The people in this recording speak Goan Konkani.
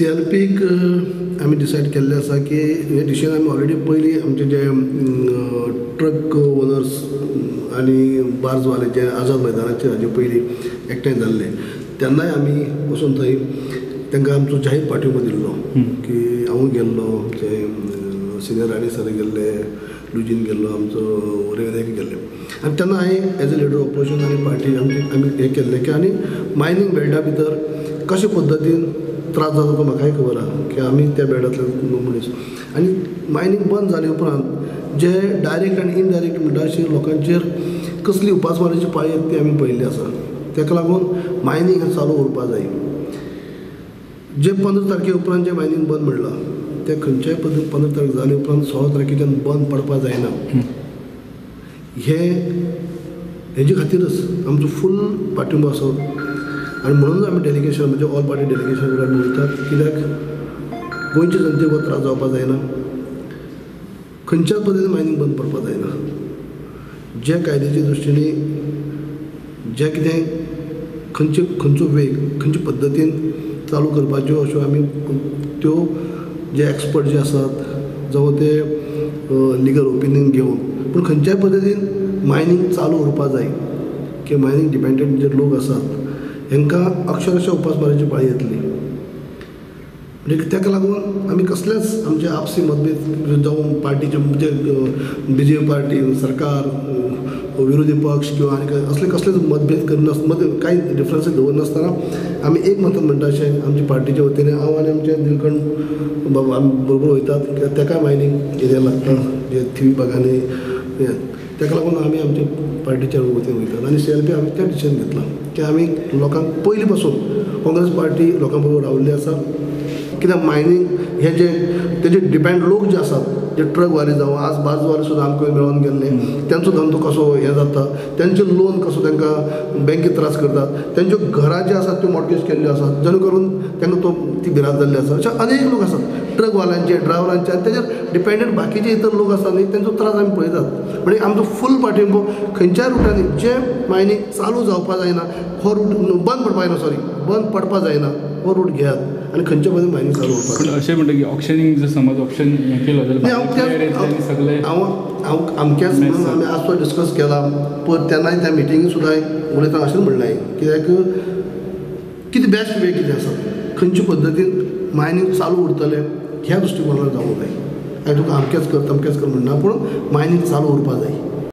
सी एल पीक आमी डिसायड केल्लें आसा की हें डिसिजन आमी ऑलरेडी पयलीं आमचे जे ट्रक ओनर्स आनी बार्जवाले जे आझाद मैदानाचेर हाजे पयलीं एकठांय जाल्ले तेन्नाय आमी वचून थंय तांकां आमचो जाहीर पाठिंबो दिल्लो की हांव गेल्लो, आमचे सिनियर राणे सर गेल्ले, लुजीन गेल्लो, आमचो रेवेक गेल्ले. आनी तेन्ना हांवें एज अ लिडर ऑपोजिशन आनी पार्टी आमची आमी हें केल्लें की आनी मायनींग बेल्टा भितर कशे पद्दतीन त्रास जाता तो म्हाकाय खबर आहा की आमी त्या बेल्टांतले मनीस. आनी मायनींग बंद जाले उपरांत जे डायरेक्ट आनी इनडायरेक्ट म्हणटा अशे लोकांचेर कसली उपासमारीची पाळी येता ती आमी पळयल्ली आसा. ताका लागून मायनींग हें चालू उरपा जाय. जे 15 तारखे उपरांत जें मायनींग बंद म्हणलां तें खंयच्याय पद्दतीन 15 तारीख जाले उपरांत 16 तारखेच्यान बंद पडपा जायना. हे हेजे खातीरच आमचो फूल पाठिंबो आसा आनी म्हणून आमी डेलिगेशन म्हणजे ऑल पार्टी डेलिगेशन आमी वयतात. कित्याक गोंयचे जनतेक हो त्रास जावपा जायना, खंयच्याच पद्दतीन मायनींग बंद पडपा जायना. जे कायद्याच्या दृश्टीने जे कितें खंयचे खंयचो वेग खंयचे पद्दतीन चालू करपाच्यो अश्यो आमी त्यो जे एक्सपर्ट जे आसात जावं ते लिगल ओपिनियन घेवन पूण खंयच्याय पद्दतीन मायनींग चालू उरपा जाय की मायनींग डिपेंडंट जे लोक आसात हांकां अक्षरशः उपासमारीची पाळी येतली. म्हणजे ताका लागून आमी कसलेच आमचे आपसी मतभेद जावं पार्टीचे म्हणजे बी जे पी पार्टी सरकार विरोधी पक्ष किंवा आनी असले कसलेच मतभेद करिनासतना कांय डिफरन्सीस दवरनासतना आमी एक मतान म्हणटा अशें आमच्या पार्टीच्या वतीन हांव आनी आमचे निलकंठ बाबा आमी बरोबर वयतात कित्याक ताका मायनींग एरिया लागता जे थिवी भागांनी ताका लागून आमी आमच्या पार्टीच्या वतीन वयतात. आनी सी एल पी आमी तें डिसिजन घेतलां की आमी लोकांक पयलीं पासून काँग्रेस पार्टी लोकां बरोबर रावल्ली आसा. कित्याक मायनींग हे जे तेजे डिपेंड लोक जे आसात जे ट्रकवाले जावं आज बाजवाले सुद्दां आमकां मेळोन गेल्ले तेंचो धंदो कसो हें जाता, तेंचें लोन कसो तांकां बँकेत त्रास करतात, तेंच्यो घरां जी आसात त्यो मॉर्गेज केल्ल्यो आसात जेणे करून तांकां तो ती भिरांत जाल्ली आसा. अशे अनेक लोक आसात ट्रकवाल्यांचे ड्रायव्हरांचे आनी तेजेर डिपेंडंट बाकीचे इतर लोक आसात न्ही तेंचो त्रास आमी पळयतात. म्हणजे आमचो फूल पाठिंबो खंयच्याय रुटांनी जे मायनींग चालू जावपा जायना हो रूट बंद पडपा जायना, सॉरी बंद पडपा जायना हो रूट घेयात आनी खंयच्या पद्दतीन मायनींग चालू उरपाक. पूण अशें म्हणटा की ऑक्शनींग जर समज ऑप्शन हें केलो जाल्यार सगळे हांव हांव अमक्याच म्हणून आमी आज तो डिस्कस केला पळय तेन्नाय त्या मिटिंगेक सुद्दां उलयतना अशेंच म्हणलें कित्याक कितें बेस्ट वे कितें आसा खंयचे पद्दतीन मायनींग चालू उरतलें ह्या दृश्टिकोनान जावूंक जाय. आनी तुका अमकेंच कर तमकेंच कर म्हणना पूण मायनींग चालू उरपा जाय.